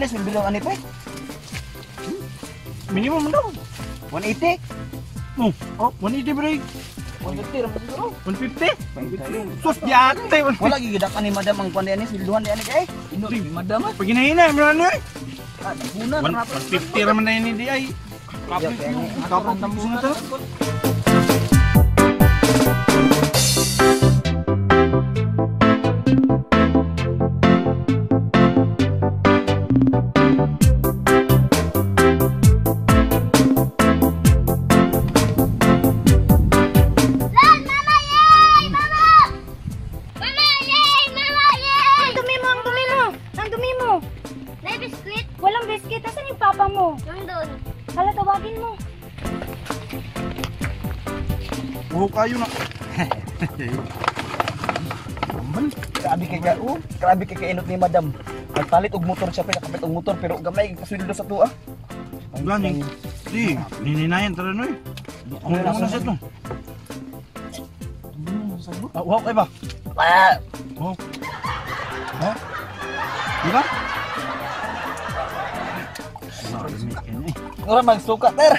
man sweldo lang ani pre? Minimum daw. 180? Oh, 180 pre. 150 ra siguro. 150? Sus diate. Wala gigidak ani madam ang kuan ani sweldohan ni ani kay. Ino ni madam ah. Pag hinahina mo ano eh. Ah, tabunan na. 150 ra man na ini di ay. Kapit yung kapag tapos na to. Kayo na. Grabe kay ka, oh. Grabe kay kainot ni madam. Nagpalit og motor siya, pinakapalit og motor pero gamay pasweldo sa tuwa. Gani. Di, nininayan tara noy. Ano na sa to? Ah, wow kay ba? Ah! Oh. Ha? Di ba? Ora magsuka ter.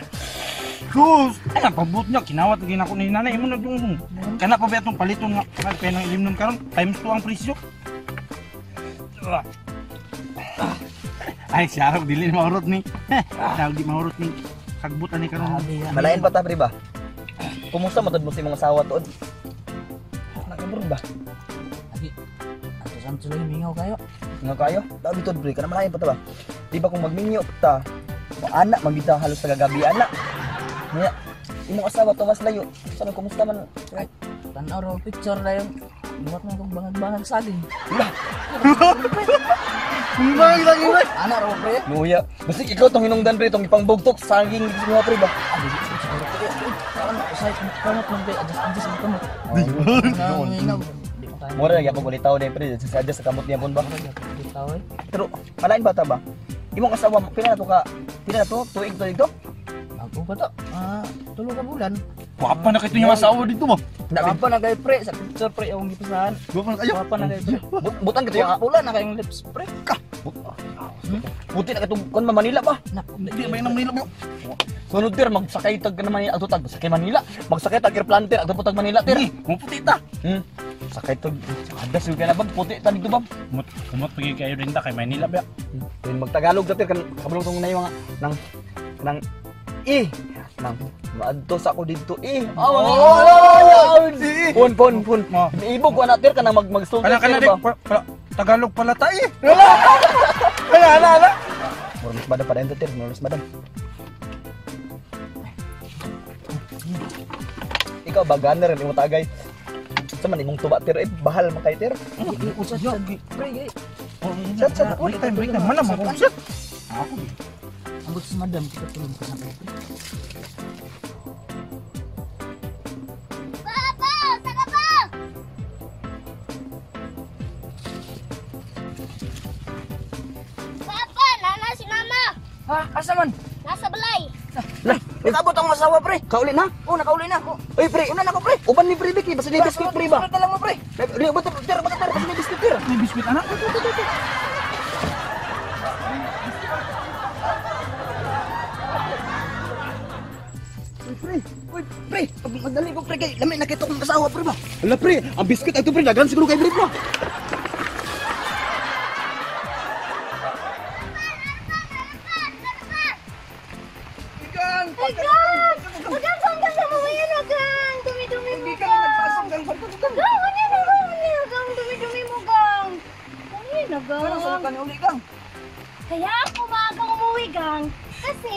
Sus! Ay, ang pabot niya. Kinawat lagi na ako ni nanay. Imo na yung kana pa ba itong paliton nga. Kaya nang ilimnon karon. Times 2 ang presyo. Ay, si Arok, dili maurot ni. Tawag di maurot ni. Kagbutan ni karon. Malain pa ta, pre ba? Kumusta matod mo sa imong asawa tuod? Nakabro ba? Lagi. Ato sa sila mingaw kayo. Mingaw kayo? Tawag tuod pre, kana malain pa ta ba? Di ba kung magminyo ta, anak magita halos sa gagabi anak. Nya, imong asawa to mas layo. Sa kumusta man? Ay, tan-aw raw picture na yung buhat mo kong bangag-bangag saging. Lah. Bangag saging ba? Ana raw pre. Nuya. Basta ikaw tong hinungdan pre tong ipangbugtok saging mo pre ba? Ano usay kamot man pre, adjust mo kamot. Mura lagi ako ulitaw din pre, sa adjust sa kamot niya pon ba? Ulitaw eh. Pero malain ba ta ba? Imong asawa pila na to ka? Pila na to? Tuig to dito? Bago pa to. Ah, tulo ka bulan. Gwapa na kito yung asawa dito ba? Gwapa na kayo pre, sa picture pre akong gipasahan. Gwapa na kayo. Gwapa na kayo pre. Butan kito yung pula na kayong lips pre. Ka. Puti na katong kon Manila pa. Hindi may nang Manila mo. Sunod tir magsakay tag ka naman adto tag sakay Manila. Magsakay tag airplane tir adto tag Manila tir. Mo puti ta. Sakay tag adas yung kaya bag puti ta dito bab. Kumot kumot pagi kayo din ta kay Manila ba. Din magtagalog ta tir kan kabalo tong nay mga nang nang eh nang maadto sa ako didto eh. Oh, pon pon pon. Ibog ko na tir kanang mag magsulti. Kana kana Tagalog pala ta eh. Ala ala ala. Murmis madam pa rin tir, murmis madam. Ikaw ba gunner imo tagay? Sa man imong tuba tir eh bahal man kay tir. Usad pre. Chat chat break time break time mana mo usad. Ako. Ambot sa madam kita tulong ka na pre. Papa, saka pa. Papa, nana si mama. Ha, asa man? Nasa balay. Lah, nakaabot ang asawa pre. Kauli na? Oh, nakauli na ako. Uy pre, una na ko pre. Uban ni pre Vicky, basta ni biscuit pre ba? Sunod na lang mo pre. Di uban ter, ter, basta ter, basta ni biscuit ter. May biscuit anak. Uy pre, uy pre, pag madali ko pre kay lami nakita kong asawa pre ba. Ala pre, ang biscuit adto pre dagan siguro kay pre bro. Ikan, Gang! Gang, gang, gang, gang, mamaya na, gang! Dumi-dumi mo, gang! Gang, Gang, ano na, gang? Ano na, gang? Dumi-dumi mo, gang! Ano na, gang? Ano sa kanya uli, gang? Kaya ako maagang umuwi, gang. Kasi,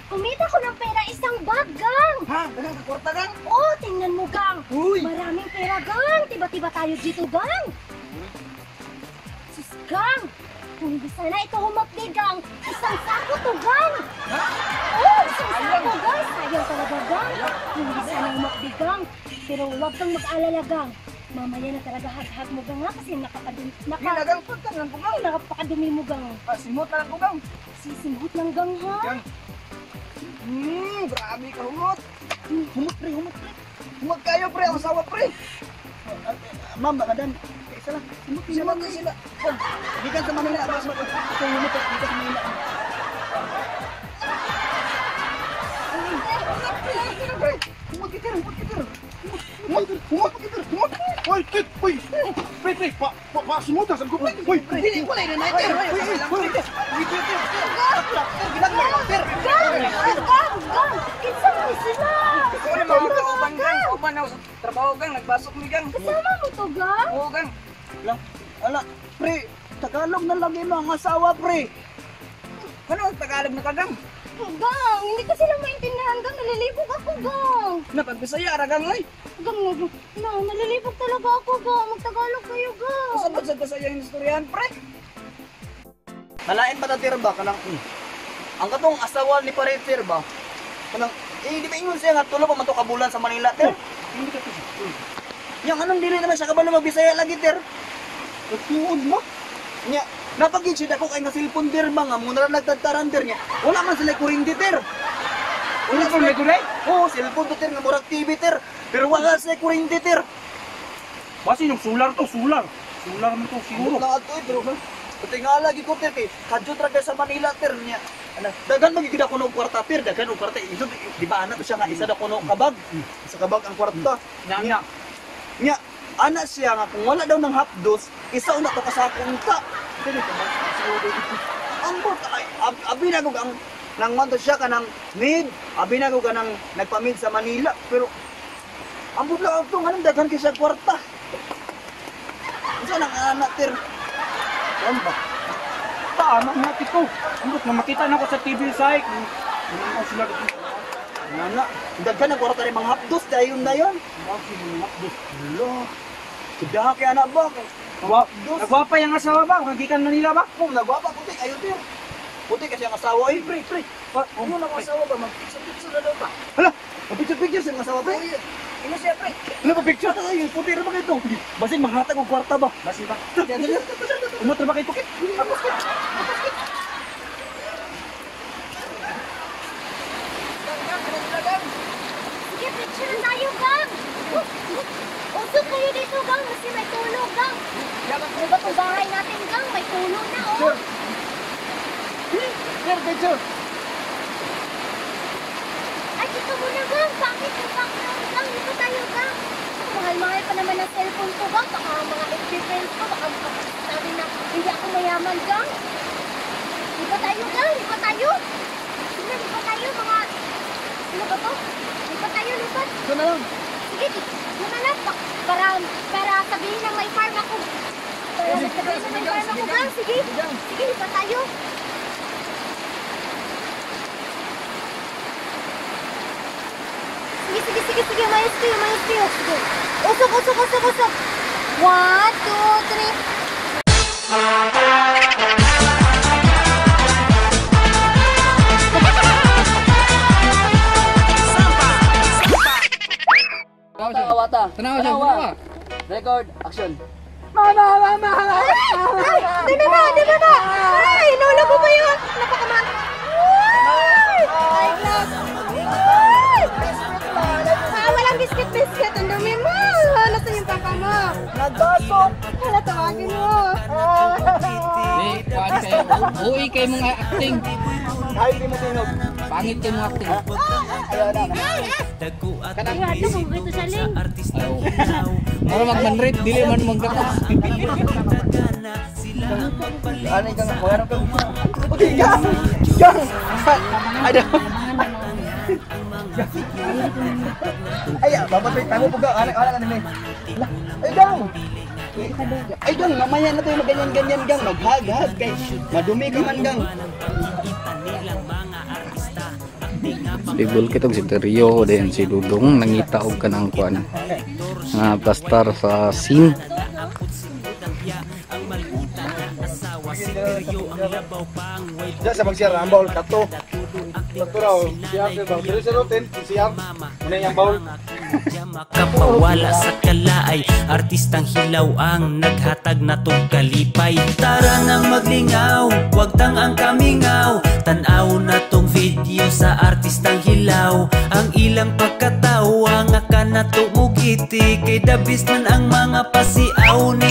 kumita ko ng pera isang bag, gang! Ha? Dagang ka kwarta, gang? Oo, tingnan mo, gang! Uy! Maraming pera, gang! Tiba-tiba tayo dito, gang! Sus, gang! Kung hindi sana ikaw humakdi, gang! Isang sako to, gang! Ha? Oo, isang sako, gang! Sayang talaga, gang! Kung hindi sana humakdi, gang! Pero huwag kang mag-alala, gang! Mamaya na talaga hag-hag mo, gang, ha? Kasi nakapadumi... Hindi na, gang. Pagkang lang ko, gang. Nakapakadumi mo, gang. Ah, simot na lang ko, gang. Sisimhot lang, gang, ha? Gang. Grabe ka, humot. Humot pre, humot pre. Humot kayo, pre. Ang asawa, pre. Ma'am, madam. Isa Sila sila. Gikan sa Manila ba? Itong lumot gikan sa Manila. Oy, kit, oy. Pre, pre, pa pa sumuta sa ko. Oy, Dili wala na nighter. Gang! Gang! Gang! Kinsa man sila? Wala mga kauban gang, kauban ako sa trabaho gang, nagbasok mi gang. Kasama mo to, gang? Oo gang. Lang, ala, pre, Tagalog na lang yung mga asawa, pre. Ano Tagalog na ka gang? Gang, hindi ko sila maintindihan, gang. Nalilibog ako, gang. Napagbisaya ra gang ay. Gang, na, nalilibog talaga ako, gang. Magtagalog kayo, gang. Kasabot sa Bisaya yung istoryahan pre. Malain pa ta tir ba kanang ang katong asawa ni pare tir ba? Kanang eh di ba ingon siya nga tulo pa man to ka bulan sa Manila tir? Yang anong dili naman siya kabalo magbisaya lagi tir. Tuod mo. Nya, napagid siya dako kay nga cellphone tir ba nga muna ra nagtadtaran tir niya. Wala man sila kuryente tir. Wala sila gulay. Oo, cellphone to tir nga murag TV tir. Pero wala sila kuryente tir. Basi yung solar to, solar. Solar man to siguro. Siguro na ato eh, pero patingala lagi ko tir kay kadyo ra kay sa Manila tir niya. Ana, daghan magigid ako og kwarta tir, daghan og kwarta. Ito di ba ana to siya nga isa na kuno kabag. Isa kabag ang kwarta. Nya nya. Nya, ana siya nga kung wala daw ng hapdos, isa una to kasakong ta. Ang bot ay abi na kog ang nang manto siya kanang mid, abi na kog kanang nagpamid sa Manila, pero ang bot lang to nganong daghan kay siya kwarta. Unsa nang ana tir? Kuan ba? Ta anak nga tito. Ambot na makita na ako sa TV sa Ano sila dito? Nana, daghan ang kwarta ni mga hapdos dayon na yon. Basi yung hapdos. Lo. Sudah kay anak ba? Wa, nagwapa yung asawa ba? Gikan Manila ba? Kung nagwapa puti ayo tir. Puti kasi ang asawa eh. Pre, pre. Ano na asawa ba? Mag-picture-picture na daw ba? Hala, picture picture sa asawa pre. Ino siya, pre. Ano ba picture ta tayo? Puti ra ba kayo to? Basin manghatag og kwarta ba? Basi ba? Umot ra ba kay tukit? Gang gang, ano sila gang? Sige, picture na tayo, gang. Usok kayo dito, gang. Kasi may tulog, gang. Diba itong bahay natin, gang? May tulog na, oh. Sir, picture. Ay, dito muna, gang. Bakit yung background, gang? Dito tayo, gang. Mahal-mahal pa naman ang cellphone ko, gang. Baka mga FB friends ko, baka makapagsabi na hindi ako mayaman, gang. Di ba tayo, gang? Di ba tayo? Sige, di ba tayo, mga... Ano ba to? Di ba tayo, lipat? Ito na lang. Sige, di na lang. Para sabihin na may farm ako. Para sabihin na may farm ako, gang. Sige, sige, lipat tayo. Sige, sige, sige, sige. Umayos kayo, umayos kayo. Sige. Usok, usok, usok, usok. 1, 2, 3. Tanawa ta. Tanawa siya, tanawa. Record, action. Ay! Ay! Di ba? Di ba? Ay! Lolo ko ba yun? Napakaman. Ay! Ay, glass. Ay! Ah, walang biscuit-biscuit. Ang dumi mo. Nasaan yung papa mo? Nagbasok. Hala, tawagin mo. Di, kuhaan kayo. Uwi kayo mong acting. Kahit di mo tinog. Pangit kayo mong acting. Ayaw na. Ay! Ay! Ay, ato mo ito sa ling. Ayaw. Mura magmanrate, dili man magdakos. Ano ka nga? Ano ka? Okay, gang! Gang! Ay, daw. Ay, babatay tayo po gang. Ano ka nila? Ay, gang! Ay, gang, mamaya na tayo maganyan-ganyan, gang. Maghag-hag kay madumi ka man, gang. Libol kitog si Terio then si Dudong nangita og kanang kuan nga plastar sa scene. Diyan sa pagsiar ang bawl kato. Kato raw, siya sa bawl. Dili sa roten, siya. Muna yung bawl. Makapawala sa kalaay, artistang hilaw ang naghatag na kalipay. Tara nang maglingaw, wag tang ang kamingaw. Tan-aw na tong video sa artistang hilaw. Ang ilang pagkatawa nga kanato mugiti, kay dabis man ang mga pasiaw ni